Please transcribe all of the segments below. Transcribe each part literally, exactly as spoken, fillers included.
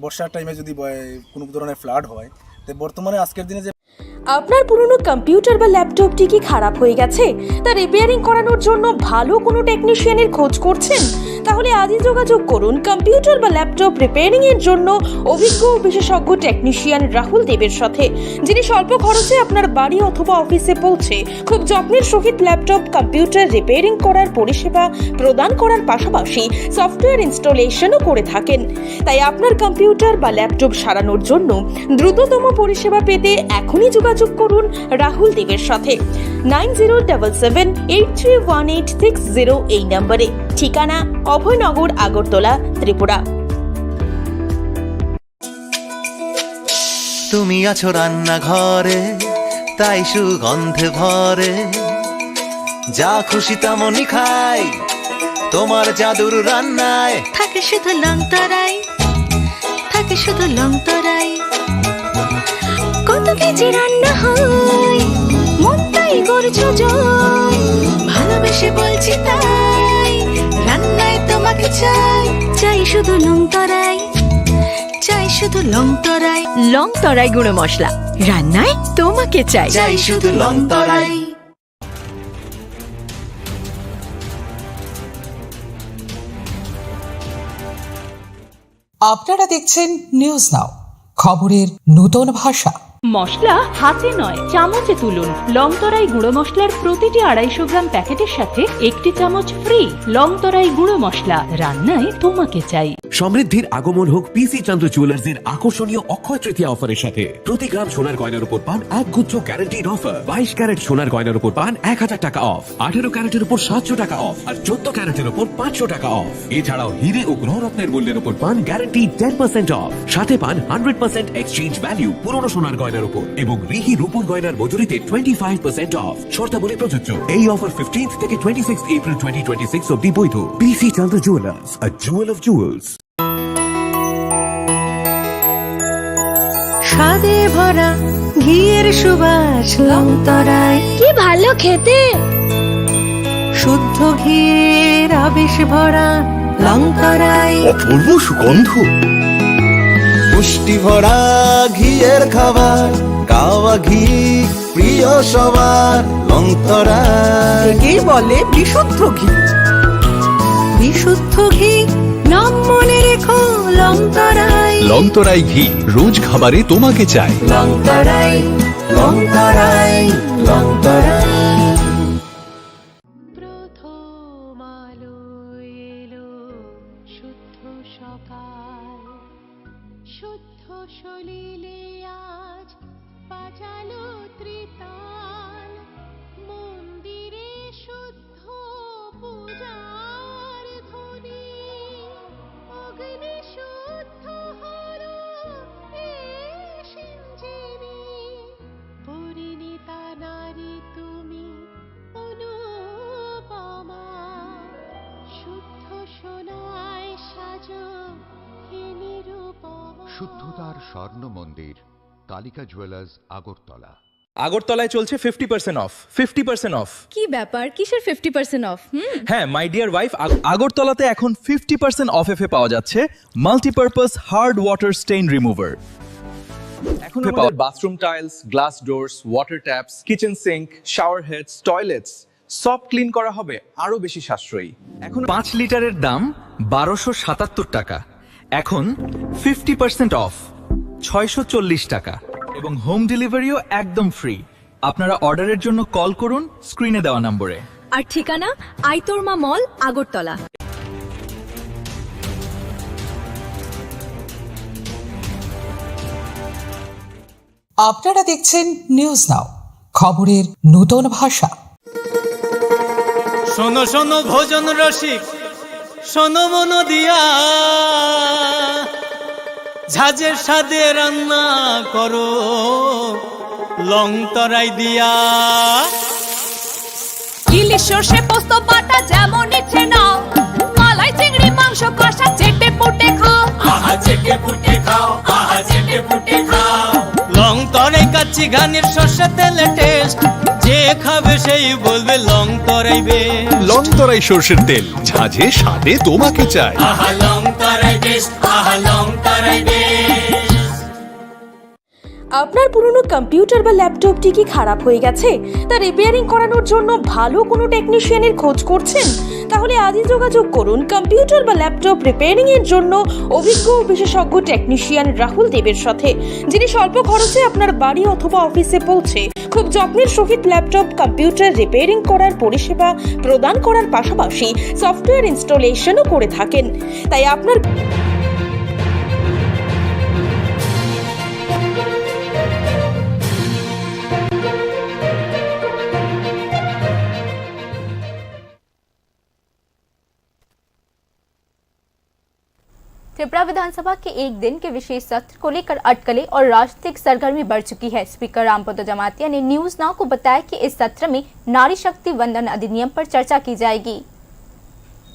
বর্ষার টাইমে যদি বয়-, কোনো ধরনের ফ্লাড হয়, তো বর্তমানে আজকের দিনে যে আপনার পুরনো কম্পিউটার বা ল্যাপটপটি কি খারাপ হয়ে গেছে? তা রিপেয়ারিং করানোর জন্য ভালো কোনো টেকনিশিয়ানের খোঁজ করছেন? তাহলে আজই যোগাযোগ করুন কম্পিউটার বা ল্যাপটপ রিপেয়ারিং এর জন্য অভিজ্ঞ ও বিশেষজ্ঞ টেকনিশিয়ান রাহুল দেবের সাথে, যিনি স্বল্প খরচে আপনার বাড়ি অথবা অফিসে পৌঁছে খুব যত্নের সহিত ল্যাপটপ কম্পিউটার রিপেয়ারিং করার পরিষেবা প্রদান করার পাশাপাশি সফটওয়্যার ইনস্টলেশনও করে থাকেন। তাই আপনার কম্পিউটার বা ল্যাপটপ সারানোর জন্য দ্রুততম পরিষেবা পেতে এখনই যোগাযোগ করুন রাহুল দেবের সাথে nine zero double seven eight three one eight six zero এই নম্বরে। ঠিকানা অভয়নগর, আগরতলা, ত্রিপুরা। তুমি আছো রান্নাঘরে, তাই সুগন্ধে ভরে। যা খুশি তেমনই খাই, তোমার জাদুর রান্নায়। থাকে শুধু লংতরাই, থাকে শুধু লংতরাই। কত কেজি রান্না হয়, মনটাই করছো জয়। ভালোবেসে বলছি তাই, রান্নায় তোমাকে চাই। চাই শুধু লংতরাই, চাই শুধু লংতরাই। লংতরাই গুঁড়ো মশলা, রান্নায় তোমাকে চাই। চাই শুধু লংতরাই। আপনারা দেখছেন নিউজ নাও, খবরের নতুন ভাষা। মশলা হাতে নয়, চামচে তুলুন। লংতরাই গুঁড়ো মশলার প্রতিটি আড়াইশো গ্রাম প্যাকেটের সাথে একটি চামচ ফ্রি। লংতরাই গুঁড়ো মশলা, রান্নায় তোমাকে চাই। সমৃদ্ধির আগমন হোক পিসি চন্দ্র জুয়েলার্সের আকর্ষণীয় অক্ষয় তৃতীয়া অফারের সাথে। প্রতি গ্রাম সোনার গয়নার উপর পান এক গুচ্ছ গ্যারান্টিড অফার। বাইশ ক্যারেট সোনার গয়নার উপর পান এক হাজার টাকা অফ, আঠারো ক্যারেটের উপর সাতশো টাকা অফ, আর চোদ্দ ক্যারেটের উপর পাঁচশো টাকা অফ। এছাড়াও হিরে ও গ্রহরত্নের মূল্যের উপর পান গ্যারান্টিড টেন পার্সেন্ট অফ। সাথে পান হান্ড্রেড পার্সেন্ট এক্সচেঞ্জ ভ্যালু পুরনো সোনার গয়নার উপর এবং রিহি রূপোর গয়নার মজুরিতে টোয়েন্টি ফাইভ পার্সেন্ট অফ। শর্তাবলী প্রযোজ্য। এই অফার ফিফটিন্থ থেকে twenty six April twenty twenty six অবধি বৈধ। পিসি চন্দ্র jewellers, a jewel of jewels। স্বাদে ভরা ঘিয়ের সুবাস লংতরাই। কি ভালো খেতে! শুদ্ধ ঘিয়ের আবেশ ভরা লংতরাই। অপূর্ব সুগন্ধ। পুষ্টি ভরা ঘিয়ের খাবার, গাওয়া ঘি প্রিয় সবার লংতরাই। একেই বলে বিশুদ্ধ ঘি। বিশুদ্ধ ঘি, নাম মনে রেখো লংতরাই। লংতরাই ঘি, রোজ খাবারে তোমাকে চাই। লংতরাই, লংতরাই, লংতরাই। প্রথম আলো এলো শুদ্ধ সকাল, শুদ্ধ সলিলে আজ বাজালো ত্রিতাল, মন্দিরে শুদ্ধ পূজার ধ্বনি, অগ্নি শুদ্ধ হলো এ সিঞ্জিনী। পরিণীতা নারী তুমি অনুপমা, শুদ্ধ সোনায় সাজো হে নিরুপমা। শুদ্ধতার স্বর্ণ মন্দির, কালিকা জুয়েলার্স, আগরতলা। আগরতলায় চলছে fifty percent of. Fifty percent of. কি ব্যাপার, কিসের ফিফটি পার্সেন্ট অফ? হুম। হ্যাঁ, মাই ডিয়ার ওয়াইফ, আগরতলাতে এখন ফিফটি পার্সেন্ট অফ এফে পাওয়া যাচ্ছে multipurpose hard water stain remover. এখন আমাদের bathroom tiles, glass doors, water taps, kitchen sink, shower heads, toilets সব ক্লিন করা হবে আরো বেশি সাশ্রয়ী। এখন পাঁচ লিটারের দাম বারোশো সাতাত্তর টাকা, এখন ফিফটি পার্সেন্ট অফ, ছয়শো চল্লিশ টাকা, এবং হোম ডেলিভারিও একদম ফ্রি। আপনারা অর্ডারের জন্য কল করুন স্ক্রিনে দেওয়া নম্বরে। আর ঠিকানা আইতরমা মল, আগরতলা। আপনারা দেখছেন নিউজ নাও, খবরের নতুন ভাষা। শোনো শোনো ভোজন রসিক, শোনো মন দিয়া, ঝাঁঝের স্বাদে রান্না করো লং তরাই দিয়া। ইলিশ সর্ষে পোস্ত বাটা যেমন ইচ্ছে নাও, মালাই চিংড়ি মাংস কষা চেটে পুটে খাও। আহা চেটে পুটে খাও, আহা চেটে পুটে খাও। লং তরাই কাচ্চি ঘানির সর্ষে তেলে টেস্ট, যে খাবে সেই বলবে লং তরাই বেস্ট। লং তরাই সর্ষের তেল, ঝাঁঝে স্বাদে তোমাকে চাই। আহা লং তরাই বেস্ট, আহা লং তরাই বেস্ট। আপনার পুরনো কম্পিউটার বা ল্যাপটপটি কি খারাপ হয়ে গেছে, তা রিপেয়ারিং করানোর জন্য ভালো কোনো টেকনিশিয়ানের খোঁজ করছেন? তাহলে আজই যোগাযোগ করুন কম্পিউটার বা ল্যাপটপ রিপেয়ারিং এর জন্য অভিজ্ঞ ও বিশেষজ্ঞ টেকনিশিয়ান রাহুল দেবের সাথে, যিনি স্বল্প খরচে আপনার বাড়ি অথবা অফিসে পৌঁছে খুব যত্নের সহিত ল্যাপটপ কম্পিউটার রিপেয়ারিং করার পরিষেবা প্রদান করার পাশাপাশি সফটওয়্যার ইনস্টলেশনও করে থাকেন। তাই আপনার त्रिपुरा विधानसभा के एक दिन के विशेष सत्र को लेकर अटकलें और राजनीतिक सरगर्मी बढ़ चुकी है। स्पीकर रामपदो जमातिया ने न्यूज़ नाउ को बताया कि इस सत्र में नारी शक्ति वंदन अधिनियम पर चर्चा की जाएगी।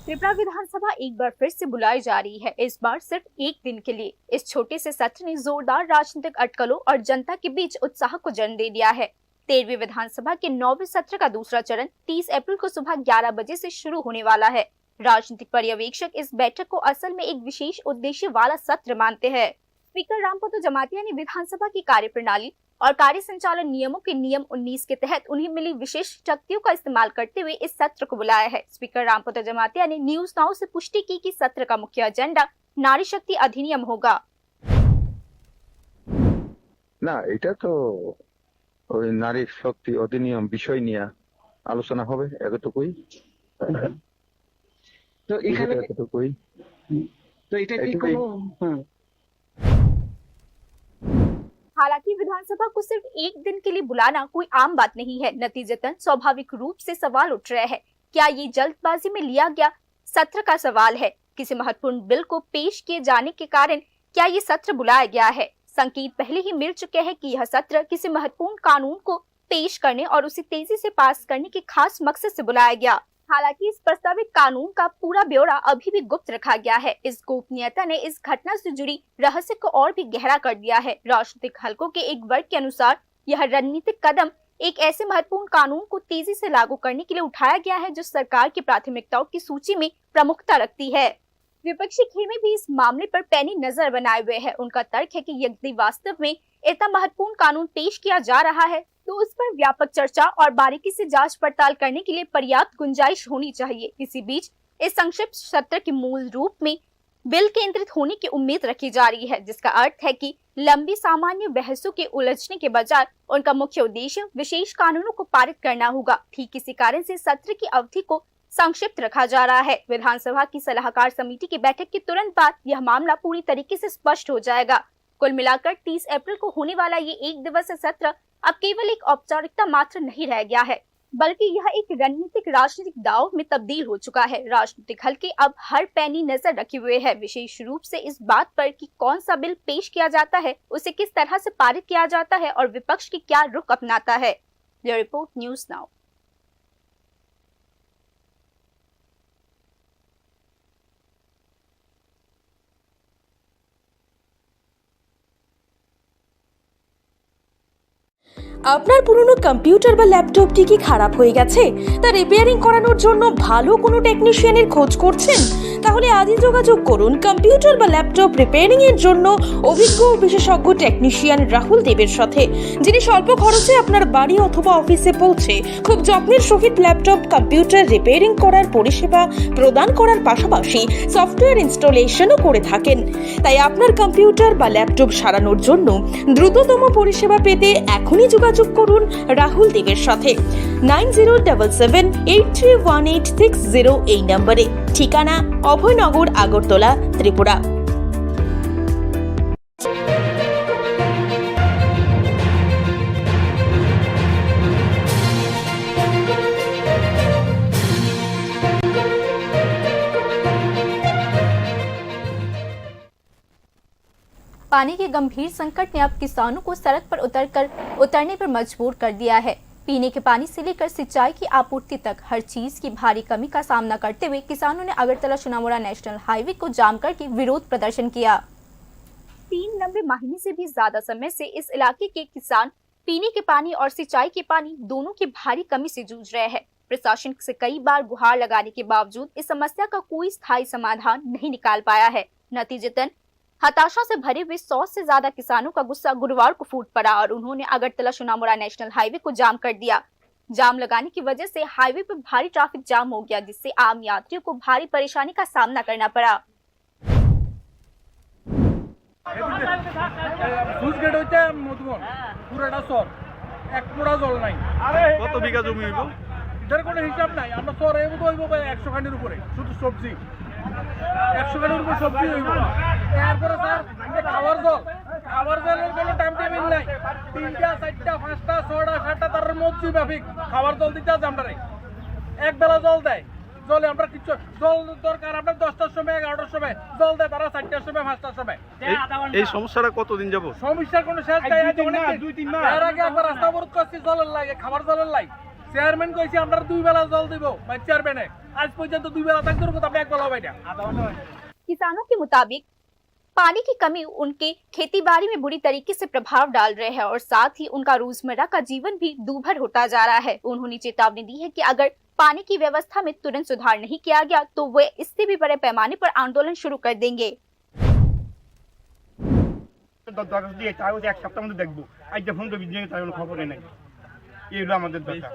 त्रिपुरा विधानसभा एक बार फिर से बुलाई जा रही है, इस बार सिर्फ एक दिन के लिए। इस छोटे से सत्र ने जोरदार राजनीतिक अटकलों और जनता के बीच उत्साह को जन्म दे दिया है। तेरहवीं विधानसभा के नौवें सत्र का दूसरा चरण तीस अप्रैल को सुबह ग्यारह बजे से शुरू होने वाला है। राजनीतिक पर्यवेक्षक इस बैठक को असल में एक विशेष उद्देश्य वाला सत्र मानते हैं। स्पीकर रामपदो जमातिया ने विधानसभा की कार्यप्रणाली और कार्य संचालन नियमों के नियम उन्नीस के तहत उन्हें मिली विशेष शक्तियों का इस्तेमाल करते हुए इस सत्र को बुलाया है। स्पीकर रामपदो जमातिया ने न्यूज़ नाउ से पुष्टि की कि सत्र का मुख्य एजेंडा नारी शक्ति अधिनियम होगा। না, এটা তো ওই নারী শক্তি অধিনিয়ম বিষয় নিয়ে আলোচনা হবে, এতটুকুই। তো এখানে বিষয়টা এতটুকুই। তো এটা কি এটুকুই। কোনো, হ্যাঁ। हालांकि विधानसभा को सिर्फ एक दिन के लिए बुलाना कोई आम बात नहीं है। नतीजतन स्वाभाविक रूप से सवाल उठ रहा है, क्या ये जल्दबाजी में लिया गया सत्र का सवाल है? किसी महत्वपूर्ण बिल को पेश किए जाने के कारण क्या ये सत्र बुलाया गया है? संकेत पहले ही मिल चुके हैं कि यह सत्र किसी महत्वपूर्ण कानून को पेश करने और उसे तेजी से पास करने के खास मकसद से बुलाया गया। हालांकि इस प्रस्तावित कानून का पूरा ब्यौरा अभी भी गुप्त रखा गया है। इस गोपनीयता ने इस घटना से जुड़ी रहस्य को और भी गहरा कर दिया है। राजनीतिक हलकों के एक वर्ग के अनुसार, यह रणनीतिक कदम एक ऐसे महत्वपूर्ण कानून को तेजी से लागू करने के लिए उठाया गया है, जो सरकार की प्राथमिकताओं की सूची में प्रमुखता रखती है। विपक्षी खेमे भी इस मामले पर पैनी नजर बनाए हुए हैं। उनका तर्क है कि यदि वास्तव में इतना महत्वपूर्ण कानून पेश किया जा रहा है, तो उस पर व्यापक चर्चा और बारीकी से जांच पड़ताल करने के लिए पर्याप्त गुंजाइश होनी चाहिए। इसी बीच, इस संक्षिप्त सत्र के मूल रूप में बिल केंद्रित होने की उम्मीद रखी जा रही है, जिसका अर्थ है कि लंबी सामान्य बहसों के उलझने के बजाय उनका मुख्य उद्देश्य विशेष कानूनों को पारित करना होगा। ठीक इसी कारण से सत्र की अवधि को संक्षिप्त रखा जा रहा है। विधानसभा की सलाहकार समिति की बैठक के तुरंत बाद यह मामला पूरी तरीके से स्पष्ट हो जाएगा। कुल मिलाकर तीस अप्रैल को होने वाला ये एक दिवसीय सत्र अब केवल एक औपचारिकता मात्र नहीं रह गया है, बल्कि यह एक रणनीतिक राजनीतिक दाव में तब्दील हो चुका है। राजनीतिक हलके अब हर पैनी नजर रखे हुए हैं, विशेष रूप से इस बात पर कि कौन सा बिल पेश किया जाता है, उसे किस तरह से पारित किया जाता है और विपक्ष की क्या रुख अपनाता है। Bureau report, news now. আপনার পুরনো কম্পিউটার বা ল্যাপটপটি কি খারাপ হয়ে গেছে, তা রিপেয়ারিং করানোর জন্য ভালো কোনো টেকনিশিয়ানের খোঁজ করছেন? তাহলে আজই যোগাযোগ করুন কম্পিউটার বা ল্যাপটপ রিপেয়ারিং এর জন্য অভিজ্ঞ ও বিশেষজ্ঞ টেকনিশিয়ান রাহুল দেবের সাথে, যিনি স্বল্প খরচে আপনার বাড়ি অথবা অফিসে পৌঁছে খুব যত্নের সহিত ল্যাপটপ কম্পিউটার রিপেয়ারিং করার পরিষেবা প্রদান করার পাশাপাশি সফটওয়্যার ইনস্টলেশনও করে থাকেন। তাই আপনার কম্পিউটার বা ল্যাপটপ সারানোর জন্য দ্রুততম পরিষেবা পেতে এখনই যোগাযোগ করুন রাহুল দেবের সাথে nine zero double seven eight three one eight six zero এই নম্বরে। ঠিকানা অভয়নগর, আগরতলা, ত্রিপুরা। पानी के गंभीर संकट ने अब किसानों को सड़क पर उतरकर, उतरने पर मजबूर कर दिया है। पीने के पानी से लेकर सिंचाई की आपूर्ति तक हर चीज की भारी कमी का सामना करते हुए किसानों ने अगरतला सोनामुड़ा नेशनल हाईवे को जाम करके विरोध प्रदर्शन किया। तीन लंबे महीने से भी ज्यादा समय से इस इलाके के किसान पीने के पानी और सिंचाई के पानी दोनों की भारी कमी से जूझ रहे हैं। प्रशासन से कई बार गुहार लगाने के बावजूद इस समस्या का कोई स्थायी समाधान नहीं निकाल पाया है। नतीजतन हताशा से भरे हुए सौ से ज्यादा किसानों का गुस्सा गुरुवार को फूट पड़ा और उन्होंने अगरतला सोनामुड़ा नेशनल हाईवे को जाम कर दिया। जाम लगाने की वजह से हाईवे पर भारी ट्रैफिक जाम हो गया, जिससे आम यात्रियों को भारी परेशानी का सामना करना पड़ा। সুইচ গেট হইতে মধুবন, পুরাটা চর, এক পোড়া জল নাই। কত বিঘা জমি হইব? এটার কোনো হিসাব নাই। আমরা চর এমন হইব ভাই একশো খানির উপরে, শুধু সবজি, একশো খানির উপরে সবজি হইব। এরপরে স্যার, এই খাওয়ার জল, খাওয়ার জলের কোনো টাইম টেবিল নাই। তিনটা, চারটা, পাঁচটা, ছয়টা, সাতটা, তার মধ্যে মাফিক খাওয়ার জল দিতে আছে আমরা। এক বেলা জল দেয়, জলে আমরা কিচ্ছু, জল দরকার আপনার দশটার সময়, এগারোটার সময়, জল দেয় তারা চারটার সময়, পাঁচটার সময়। এই, এই সমস্যাটা কতদিন যাবত? সমস্যার কোনো শেষ নাই, আজ অনেক দিন। এর আগে একবার রাস্তা অবরোধ করছি জলের লাগে, খাবার জলের লাই। চেয়ারম্যান কইছে আমরা দুই বেলা জল দিব, ভাইস চেয়ারম্যানে। আজ পর্যন্ত দুই বেলা থাকতে পারবো, আপনি এক বেলা পাই না। किसानों के मुताबिक, पानी की कमी उनके खेती बाड़ी में बुरी तरीके से प्रभाव डाल रहे हैं और साथ ही उनका रोजमर्रा का जीवन भी दूभर होता जा रहा है। उन्होंने चेतावनी दी है कि अगर पानी की व्यवस्था में तुरंत सुधार नहीं किया गया, तो वे इससे भी बड़े पैमाने पर आंदोलन शुरू कर देंगे। দশ দশ দিয়ে তাও এক সপ্তাহ মধ্যে দেখবো। আজ যে ফোন তো বিদ্যুৎ তার কোনো খবরই নাই। এই হলো আমাদের দরকার।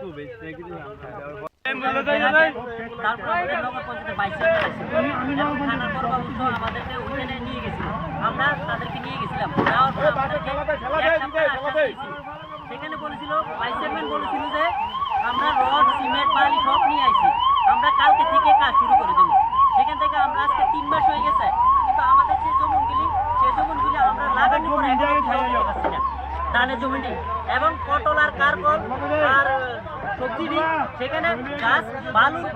তারপর আমাদের নগর পঞ্চায়েতের ভাইস চেয়ারম্যান আছে। এবং থানার পরবর্তীতে আমাদেরকে ওইখানে নিয়ে গেছিল। আমরা তাদেরকে নিয়ে গেছিলাম। যাওয়ার পর আমাদেরকে এক সপ্তাহ আশ্বাস দিয়েছিল। সেখানে বলেছিল, ভাইস চেয়ারম্যান বলেছিল যে, "আমরা রড, সিমেন্ট, বালি সব নিয়ে আইছি, আমরা কালকে থেকে কাজ শুরু করে দেবো।" সেখান থেকে আমরা আজকে তিন মাস হয়ে গেছে, কিন্তু আমাদের যে জমিগুলি, সেই জমিগুলি আমরা লাগানোর পরে এখনো ফসল করতে পারছি না। ধানের জমিটি এবং পটল আর কারকল আর সবজি, সেখানে গাছ বালুর,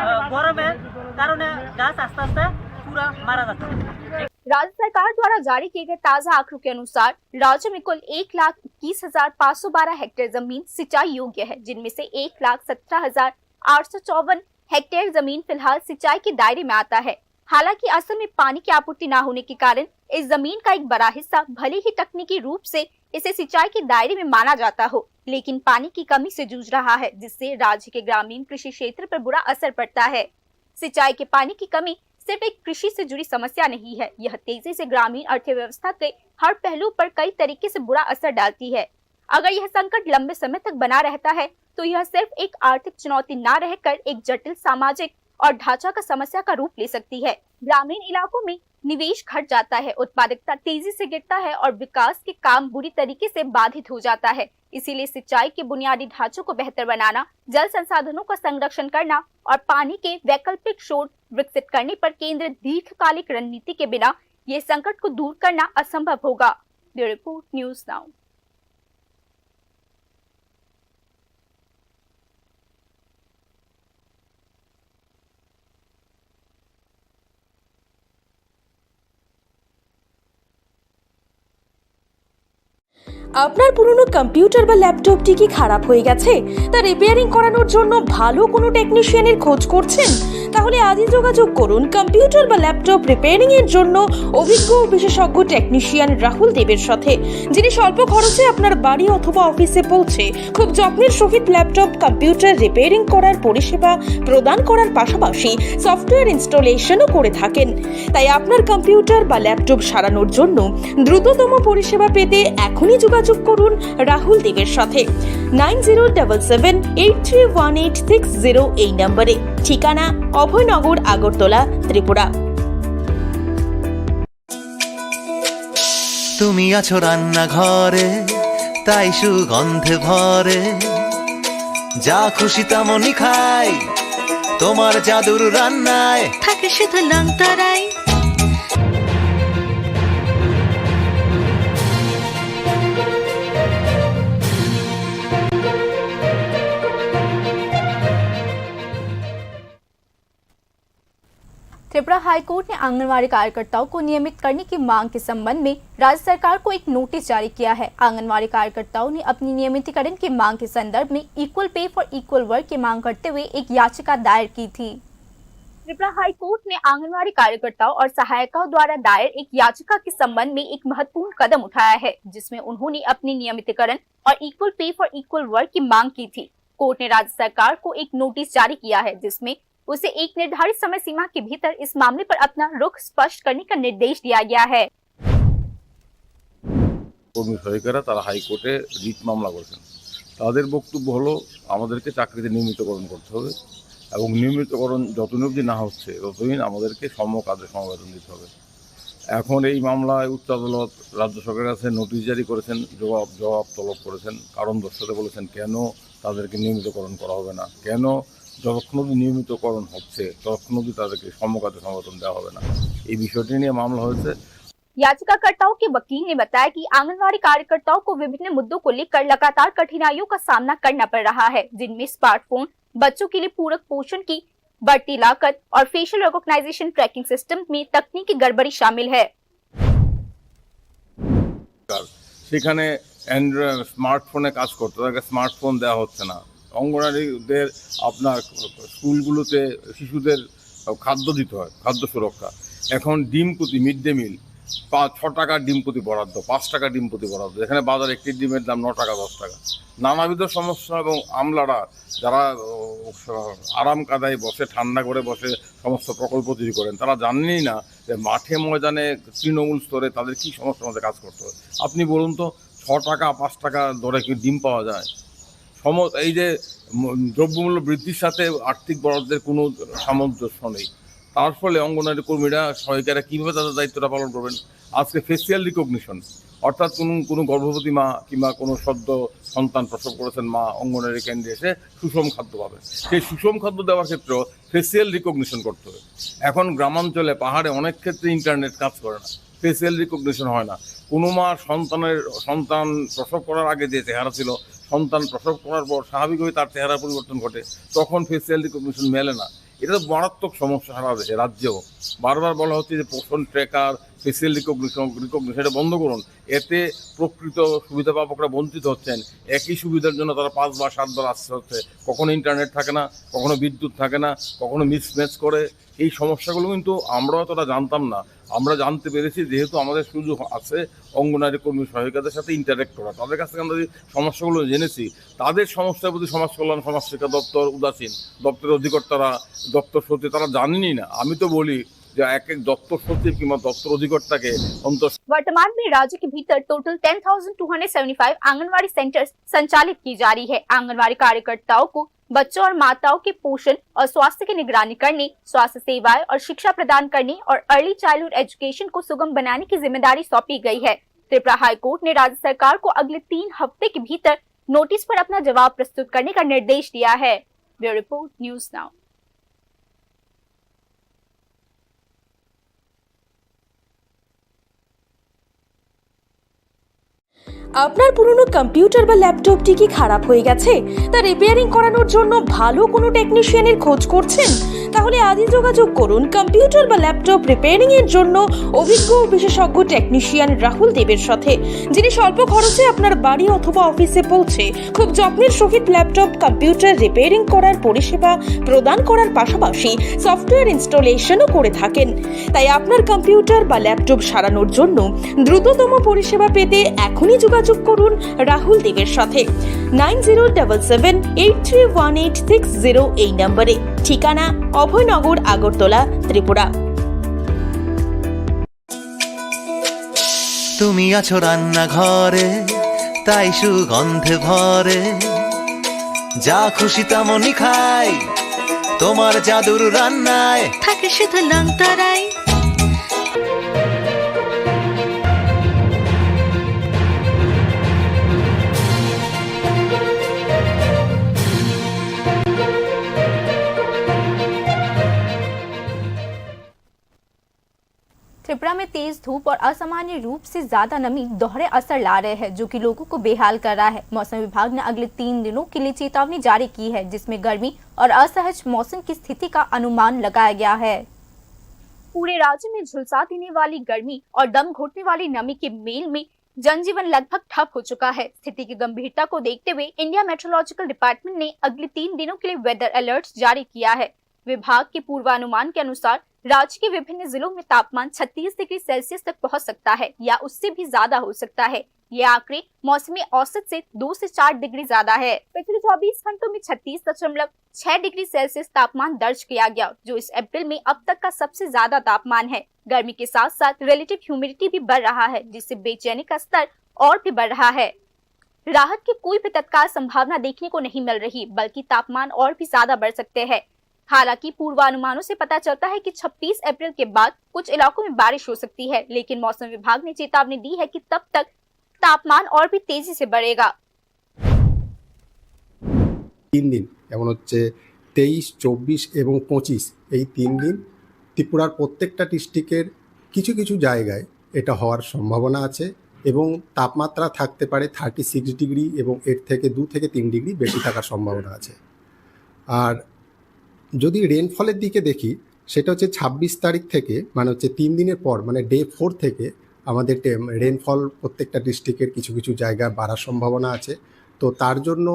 আহ, গরমের কারণে গাছ আস্তে আস্তে পুরা মারা যাচ্ছে। राज्य सरकार द्वारा जारी किए गए ताजा आंकड़ों के अनुसार राज्य में कुल एक लाख इक्कीस हजार पाँच सौ बारह हेक्टेयर जमीन सिंचाई योग्य है, जिनमें से एक लाख सत्रह हजार आठ सौ चौवन हेक्टेयर जमीन फिलहाल सिंचाई के दायरे में आता है। हालांकि असल में पानी की आपूर्ति ना होने के कारण इस जमीन का एक बड़ा हिस्सा भले ही तकनीकी रूप से इसे सिंचाई के दायरे में माना जाता हो, लेकिन पानी की कमी से जूझ रहा है, जिससे राज्य के ग्रामीण कृषि क्षेत्र पर बुरा असर पड़ता है। सिंचाई के पानी की कमी सिर्फ एक कृषि से जुड़ी समस्या नहीं है, यह तेजी से ग्रामीण अर्थव्यवस्था के हर पहलू पर कई तरीके से बुरा असर डालती है। अगर यह संकट लंबे समय तक बना रहता है, तो यह सिर्फ एक आर्थिक चुनौती ना रहकर एक जटिल सामाजिक और ढांचागत समस्या का रूप ले सकती है। ग्रामीण इलाकों में निवेश घट जाता है, उत्पादकता तेजी से गिरता है और विकास के काम बुरी तरीके से बाधित हो जाता है। इसीलिए सिंचाई के बुनियादी ढांचों को बेहतर बनाना, जल संसाधनों का संरक्षण करना और पानी के वैकल्पिक स्रोत विकसित करने पर केंद्रित दीर्घकालिक रणनीति के बिना ये संकट को दूर करना असंभव होगा। Bureau report, news now. আপনার পুরনো কম্পিউটার বা ল্যাপটপটি কি খারাপ হয়ে গেছে? তা রিপেয়ারিং করানোর জন্য ভালো কোনো টেকনিশিয়ানের খোঁজ করছেন? তাহলে আজই যোগাযোগ করুন কম্পিউটার বা ল্যাপটপ রিপেয়ারিং এর জন্য অভিজ্ঞ ও বিশেষজ্ঞ টেকনিশিয়ান রাহুল দেবের সাথে, যিনি স্বল্প খরচে আপনার বাড়ি অথবা অফিসে পৌঁছে খুব যত্নের সহিত ল্যাপটপ কম্পিউটার রিপেয়ারিং করার পরিষেবা প্রদান করার পাশাপাশি সফটওয়্যার ইনস্টলেশনও করে থাকেন। তাই আপনার কম্পিউটার বা ল্যাপটপ সারানোর জন্য দ্রুততম পরিষেবা পেতে এখনই যোগাযোগ করুন রাহুল দেবের সাথে nine zero double seven eight three one eight six zero এই নম্বরে। ঠিকানা অভয়নগর, আগরতলা, ত্রিপুরা। তুমি আছো রান্নাঘরে, তাই সুগন্ধে ভরে। যা খুশি তেমনই খাই, তোমার জাদুর রান্নায় থাকে শুধু লংতরাই। त्रिपुरा हाई कोर्ट ने आंगनवाड़ी कार्यकर्ताओं को नियमित करने की मांग के संबंध में राज्य सरकार को एक नोटिस जारी किया है। आंगनवाड़ी कार्यकर्ताओं ने अपनी नियमितीकरण की मांग के संदर्भ में equal pay for equal work की मांग करते हुए एक याचिका दायर की थी। त्रिपुरा हाई कोर्ट ने आंगनवाड़ी कार्यकर्ताओं और सहायिकाओं द्वारा दायर एक याचिका के संबंध में एक महत्वपूर्ण कदम उठाया है, जिसमें उन्होंने अपनी नियमितीकरण और equal pay for equal work की मांग की थी। कोर्ट ने राज्य सरकार को एक नोटिस जारी किया है, जिसमें उसे एक निर्धारित समय सीमा के भीतर इस मामले पर अपना रुख स्पष्ट करने का निर्देश दिया गया है। কর্মী সহায়িকারা তারা হাইকোর্টে রিট মামলা করেছেন। তাদের বক্তব্য হলো, আমাদেরকে চাকরিতে নিয়মিতকরণ করতে হবে এবং নিয়মিতকরণ যতদিন অবধি না হচ্ছে, ততদিন আমাদেরকে সম কাজে সমবেতন দিতে হবে। এখন এই মামলায় উচ্চ আদালত রাজ্য সরকারের কাছে নোটিশ জারি করেছেন, জবাব, জবাব তলব করেছেন, কারণ দর্শাতে বলেছেন কেন তাদেরকে নিয়মিতকরণ করা হবে না, কেন যতক্ষণ অবধি নিয়মিতকরণ হচ্ছে, ততক্ষণ অবধি তাদেরকে সম কাজে সমবেতন দেওয়া হবে না। এই বিষয়টি নিয়ে মামলা হয়েছে। याचिकाकर्ताओं के वकील ने बताया कि आंगनवाड़ी कार्यकर्ताओं को विभिन्न मुद्दों को लेकर लगातार कठिनाइयों का सामना करना पड़ रहा है, जिनमें स्मार्टफोन, बच्चों के लिए पूरक पोषण की बढ़ती लागत और फेशियल रिकॉग्नाइजेशन ट्रैकिंग सिस्टम में तकनीकी गड़बड़ी शामिल है। সেখানে অ্যান্ড্রয়েড স্মার্টফোনে কাজ করতে, তাদেরকে স্মার্টফোন দেওয়া হচ্ছে না। অঙ্গনারীদের আপনার স্কুলগুলোতে শিশুদের খাদ্য দিতে হয়, খাদ্য সুরক্ষা। এখন ডিম প্রতি, মিড ডে মিল, পাঁচ ছ টাকা ডিম প্রতি বরাদ্দ, পাঁচ টাকা ডিম প্রতি বরাদ্দ, যেখানে বাজার একটি ডিমের দাম ন টাকা, দশ টাকা। নানাবিধ সমস্যা এবং আমলারা যারা আরাম কাদায় বসে, ঠান্ডা করে বসে সমস্ত প্রকল্প তৈরি করেন, তারা জানেনই না যে মাঠে ময়দানে তৃণমূল স্তরে তাদের কি সমস্যার মধ্যে কাজ করতে হয়। আপনি বলুন তো, ছ টাকা পাঁচ টাকা দরে কি ডিম পাওয়া যায়? সম এই যে দ্রব্যমূল্য বৃদ্ধির সাথে আর্থিক বরাদ্দের কোনো সামঞ্জস্য নেই। তার ফলে অঙ্গনওয়াড়ি কর্মীরা, সহায়িকারা কীভাবে তাদের দায়িত্বটা পালন করবেন? আজকে ফেসিয়াল রিকগনিশন, অর্থাৎ কোনো কোনো গর্ভবতী মা কিংবা কোনো সদ্য সন্তান প্রসব করেছেন মা, অঙ্গনওয়াড়ি কেন্দ্রে এসে সুষম খাদ্য পাবেন। সেই সুষম খাদ্য দেওয়ার ক্ষেত্রেও ফেসিয়াল রিকগনিশন করতে হবে। এখন গ্রামাঞ্চলে, পাহাড়ে অনেক ক্ষেত্রে ইন্টারনেট কাজ করে না, ফেসিয়াল রিকগনিশন হয় না। কোনো মার সন্তানের, সন্তান প্রসব করার আগে যে চেহারা ছিল, সন্তান প্রসব করার পর স্বাভাবিকভাবে তার চেহারা পরিবর্তন ঘটে, তখন ফেসিয়াল রিকগনিশন মেলে না। এটা তো মারাত্মক সমস্যা সারা দেশে, রাজ্যেও। বারবার বলা হচ্ছে যে পোষণ ট্র্যাকার, ফেসিয়াল রিকগনিশন, রিকগনিশন এটা বন্ধ করুন। এতে প্রকৃত সুবিধাপ্রাপকরা বঞ্চিত হচ্ছেন। একই সুবিধার জন্য তারা পাঁচবার সাতবার আসতে হচ্ছে। কখনো ইন্টারনেট থাকে না, কখনো বিদ্যুৎ থাকে না, কখনো মিসম্যাচ করে। এই সমস্যাগুলো কিন্তু আমরাও অতটা জানতাম না। আমরা জানতে পেরেছি যেহেতু আমাদের সুযোগ আছে অঙ্গনারী কর্মী সহায়িকাদের সাথে ইন্টারেক্ট করা, তাদের কাছ থেকে আমরা যে সমস্যাগুলো জেনেছি, তাদের সমস্যার প্রতি সমাজ কল্যাণ, সমাজ শিক্ষা দপ্তর উদাসীন, দপ্তরের অধিকর্তারা, দপ্তর সচিব তারা জানেনই না। আমি তো বলি যে এক এক দপ্তর সচিব কিংবা দপ্তর অধিকর্তাকে অন্তত वर्तमान में राज्य के भीतर total ten thousand two hundred seventy five anganwadi centres संचालित की जा रही है। आंगनवाड़ी कार्यकर्ताओं को बच्चों और माताओं के पोषण और स्वास्थ्य की निगरानी करने, स्वास्थ्य सेवाएं और शिक्षा प्रदान करने और अर्ली चाइल्डहुड एजुकेशन को सुगम बनाने की जिम्मेदारी सौंपी गई है। त्रिपुरा हाईकोर्ट ने राज्य सरकार को अगले तीन हफ्ते के भीतर नोटिस पर अपना जवाब प्रस्तुत करने का निर्देश दिया है। Bureau report, news now. আপনার পুরনো কম্পিউটার বা ল্যাপটপটি কি খারাপ হয়ে গেছে? তা রিপেয়ারিং করানোর জন্য ভালো কোনো টেকনিশিয়ানের খোঁজ করছেন? তাহলে আজই যোগাযোগ করুন কম্পিউটার বা ল্যাপটপ রিপেয়ারিং এর জন্য অভিজ্ঞ ও বিশেষজ্ঞ টেকনিশিয়ান রাহুল দেবের সাথে, যিনি স্বল্প খরচে আপনার বাড়ি অথবা অফিসে পৌঁছে খুব যত্নের সহিত ল্যাপটপ কম্পিউটার রিপেয়ারিং করার পরিষেবা প্রদান করার পাশাপাশি সফটওয়্যার ইনস্টলেশনও করে থাকেন। তাই আপনার কম্পিউটার বা ল্যাপটপ সারানোর জন্য দ্রুততম পরিষেবা পেতে এখনই যোগাযোগ করুন রাহুল দেবের সাথে nine zero double seven eight three one eight six zero এই নম্বরে। ঠিকানা অভয়নগর, আগরতলা, ত্রিপুরা। তুমি আছো রান্নাঘরে, তাই সুগন্ধে ভরে। যা খুশি তেমনই খাই, তোমার জাদুর রান্নায় থাকে শুধু লংতরাই। त्रिपुरा में तेज धूप और असामान्य रूप से ज्यादा नमी दोहरे असर ला रहे हैं, जो कि लोगों को बेहाल कर रहा है। मौसम विभाग ने अगले तीन दिनों के लिए चेतावनी जारी की है, जिसमें गर्मी और असहज मौसम की स्थिति का अनुमान लगाया गया है। पूरे राज्य में झुलसा देने वाली गर्मी और दम घोटने वाली नमी के मेल में जनजीवन लगभग ठप हो चुका है। स्थिति की गंभीरता को देखते हुए इंडिया मेट्रोलॉजिकल डिपार्टमेंट ने अगले तीन दिनों के लिए वेदर अलर्ट जारी किया है। विभाग के पूर्वानुमान के अनुसार राज्य के विभिन्न जिलों में तापमान छत्तीस डिग्री सेल्सियस तक पहुंच सकता है या उससे भी ज्यादा हो सकता है। ये आंकड़े मौसमी औसत से दो से चार डिग्री ज्यादा है। पिछले चौबीस घंटों में छत्तीस दशमलव छह डिग्री सेल्सियस तापमान दर्ज किया गया, जो इस अप्रैल में अब तक का सबसे ज्यादा तापमान है। गर्मी के साथ साथ रिलेटिव ह्यूमिडिटी भी बढ़ रहा है, जिससे बेचैनी का स्तर और भी बढ़ रहा है। राहत की कोई भी तत्काल संभावना देखने को नहीं मिल रही, बल्कि तापमान और भी ज्यादा बढ़ सकते हैं। हालांकि पूर्वानुमानों से पता चलता है कि छब्बीस अप्रैल के बाद कुछ इलाकों में बारिश हो सकती है, लेकिन मौसम विभाग ने चेतावनी दी है कि तब तक तापमान और भी तेजी से बढ़ेगा। তিন দিন, যেমন হচ্ছে তেইশ, চব্বিশ এবং পঁচিশ, এই তিন দিন ত্রিপুরার প্রত্যেকটা ডিস্ট্রিক্টের কিছু কিছু জায়গায় এটা হওয়ার সম্ভাবনা আছে এবং তাপমাত্রা থাকতে পারে থার্টি সিক্স ডিগ্রি এবং এর থেকে দু থেকে তিন ডিগ্রি বেশি থাকার সম্ভাবনা আছে। আর যদি রেনফলের দিকে দেখি, সেটা হচ্ছে ছাব্বিশ তারিখ থেকে, মানে হচ্ছে তিন দিনের পর, মানে ডে ফোর থেকে আমাদের রেনফল প্রত্যেকটা ডিস্ট্রিক্টের কিছু কিছু জায়গায় বাড়ার সম্ভাবনা আছে। তো তার জন্য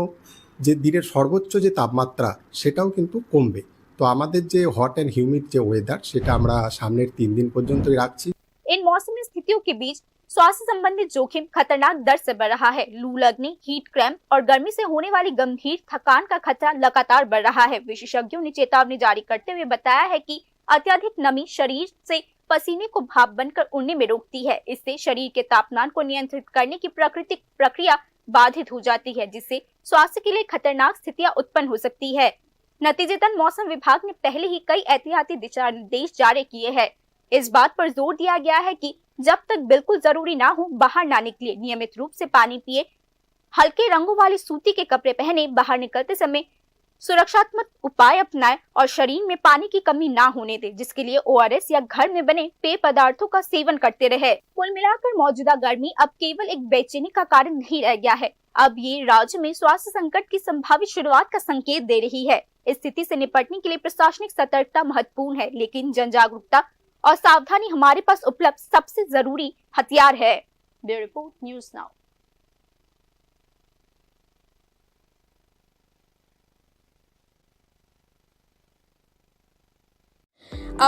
যে দিনের সর্বোচ্চ যে তাপমাত্রা, সেটাও কিন্তু কমবে। তো আমাদের যে হট অ্যান্ড হিউমিড যে ওয়েদার, সেটা আমরা সামনের তিন দিন পর্যন্তই রাখছি। इन मौसमी स्थितियों के बीच स्वास्थ्य संबंधी जोखिम खतरनाक दर से बढ़ रहा है। लू लगने, हीट क्रैम्प और गर्मी से होने वाली गंभीर थकान का खतरा लगातार बढ़ रहा है। विशेषज्ञों ने चेतावनी जारी करते हुए बताया है कि अत्यधिक नमी शरीर से पसीने को भाप बनकर उड़ने में रोकती है। इससे शरीर के तापमान को नियंत्रित करने की प्राकृतिक प्रक्रिया बाधित हो जाती है, जिससे स्वास्थ्य के लिए खतरनाक स्थितियां उत्पन्न हो सकती है। नतीजतन मौसम विभाग ने पहले ही कई एहतियाती दिशा निर्देश जारी किए हैं। इस बात पर जोर दिया गया है कि जब तक बिल्कुल जरूरी ना हो, बाहर ना निकले, नियमित रूप से पानी पिए, हल्के रंगों वाले सूती के कपड़े पहने, बाहर निकलते समय सुरक्षात्मक उपाय अपनाएं और शरीर में पानी की कमी ना होने दें, जिसके लिए ओआरएस या घर में बने पेय पदार्थों का सेवन करते रहे। कुल मिलाकर मौजूदा गर्मी अब केवल एक बेचैनी का कारण नहीं रह गया है, अब ये राज्य में स्वास्थ्य संकट की संभावित शुरुआत का संकेत दे रही है। इस स्थिति से निपटने के लिए प्रशासनिक सतर्कता महत्वपूर्ण है, लेकिन जन जागरूकता और सावधानी हमारे पास उपलब्ध सबसे जरूरी हथियार है। Bureau report, news now.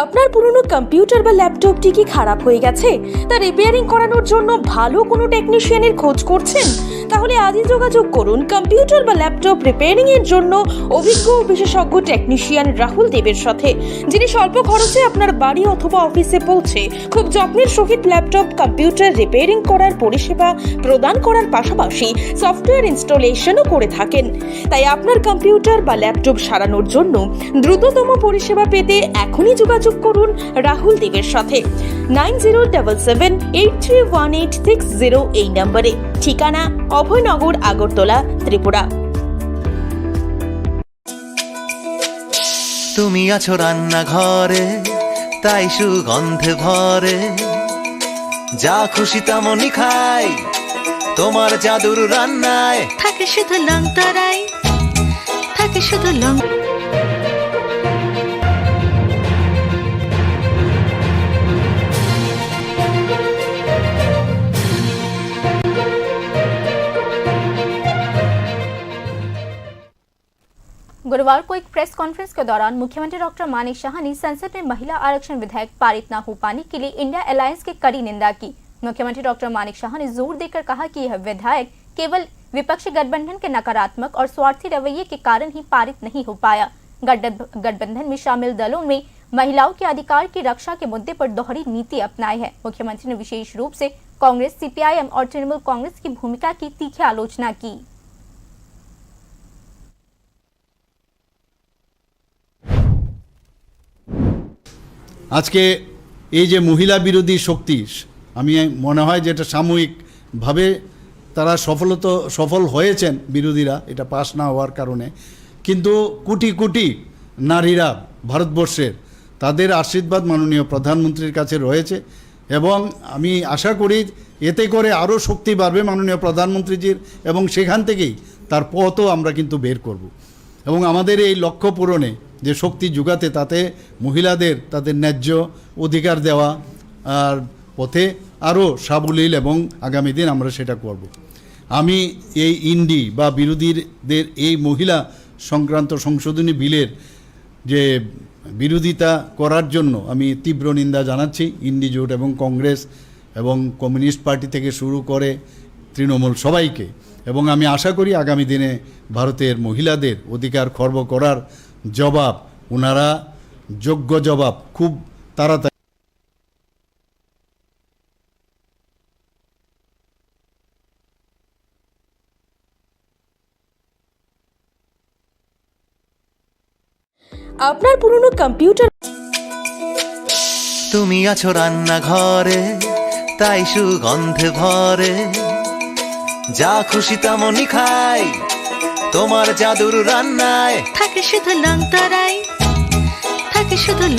আপনার পুরনো কম্পিউটার বা ল্যাপটপটি কি খারাপ হয়ে গেছে? তা রিপেয়ারিং করানোর জন্য ভালো কোনো টেকনিশিয়ানের খোঁজ করছেন? তাহলে আজই যোগাযোগ করুন কম্পিউটার বা ল্যাপটপ রিপেয়ারিং এর জন্য অভিজ্ঞ ও বিশেষজ্ঞ টেকনিশিয়ান রাহুল দেবের সাথে, যিনি স্বল্প খরচে আপনার বাড়ি অথবা অফিসে পৌঁছে খুব যত্নের সহিত ল্যাপটপ কম্পিউটার রিপেয়ারিং করার পরিষেবা প্রদান করার পাশাপাশি সফটওয়্যার ইনস্টলেশনও করে থাকেন। তাই আপনার কম্পিউটার বা ল্যাপটপ সারানোর জন্য দ্রুততম পরিষেবা পেতে এখনই যোগাযোগ করুন রাহুল দেবের সাথে nine zero double seven eight three one eight six zero এই নম্বরে। ঠিকানা অভয়নগর, আগরতলা, ত্রিপুরা। তুমি আছো রান্নাঘরে, তাই সুগন্ধে ভরে। যা খুশি তেমনই খাই, তোমার জাদুর রান্নায়। থাকে শুধু লং তরাই, থাকে শুধু লং। गुरुवार को एक प्रेस कॉन्फ्रेंस के दौरान मुख्यमंत्री डॉक्टर मानिक साहा ने संसद में महिला आरक्षण विधेयक पारित न हो पाने के लिए इंडिया अलायंस की कड़ी निंदा की। मुख्यमंत्री डॉक्टर मानिक साहा ने जोर देकर कहा कि यह विधेयक केवल विपक्षी गठबंधन के नकारात्मक और स्वार्थी रवैये के कारण ही पारित नहीं हो पाया। गठबंधन में शामिल दलों में महिलाओं के अधिकार की रक्षा के मुद्दे पर दोहरी नीति अपनाई है। मुख्यमंत्री ने विशेष रूप से कांग्रेस, सीपीआईएम और तृणमूल कांग्रेस की भूमिका की तीखी आलोचना की। আজকে এই যে মহিলা বিরোধী শক্তি, আমি মনে হয় যে এটা সাময়িকভাবে তারা সফলত সফল হয়েছেন বিরোধীরা, এটা পাস না হওয়ার কারণে। কিন্তু কোটি কোটি নারীরা ভারতবর্ষের, তাদের আশীর্বাদ মাননীয় প্রধানমন্ত্রীর কাছে রয়েছে এবং আমি আশা করি এতে করে আরও শক্তি বাড়বে মাননীয় প্রধানমন্ত্রীজির এবং সেখান থেকেই তার পথও আমরা কিন্তু বের করব। এবং আমাদের এই লক্ষ্য পূরণে যে শক্তি যোগাতে তাতে মহিলাদের তাদের ন্যায্য অধিকার দেওয়া আর পথে আরও সাবলীল এবং আগামী দিন আমরা সেটা করব। আমি এই ইন্ডি বা বিরোধীদের এই মহিলা সংক্রান্ত সংশোধনী বিলের যে বিরোধিতা করার জন্য আমি তীব্র নিন্দা জানাচ্ছি ইন্ডি জোট এবং কংগ্রেস এবং কমিউনিস্ট পার্টি থেকে শুরু করে তৃণমূল সবাইকে। এবং আমি আশা করি আগামী দিনে ভারতের মহিলাদের অধিকার খর্ব করার জবাব ওনারা যোগ্য জবাব খুব তাড়াতাড়ি আপনার পুরনো কম্পিউটার। তুমি আছো রান্নাঘরে, তাই সুগন্ধে ভরে। যা খুশি তেমনই খাই, তোমার জাদুর রান্নায়। থাকে শুধু লংতরাই, থাকে শুধু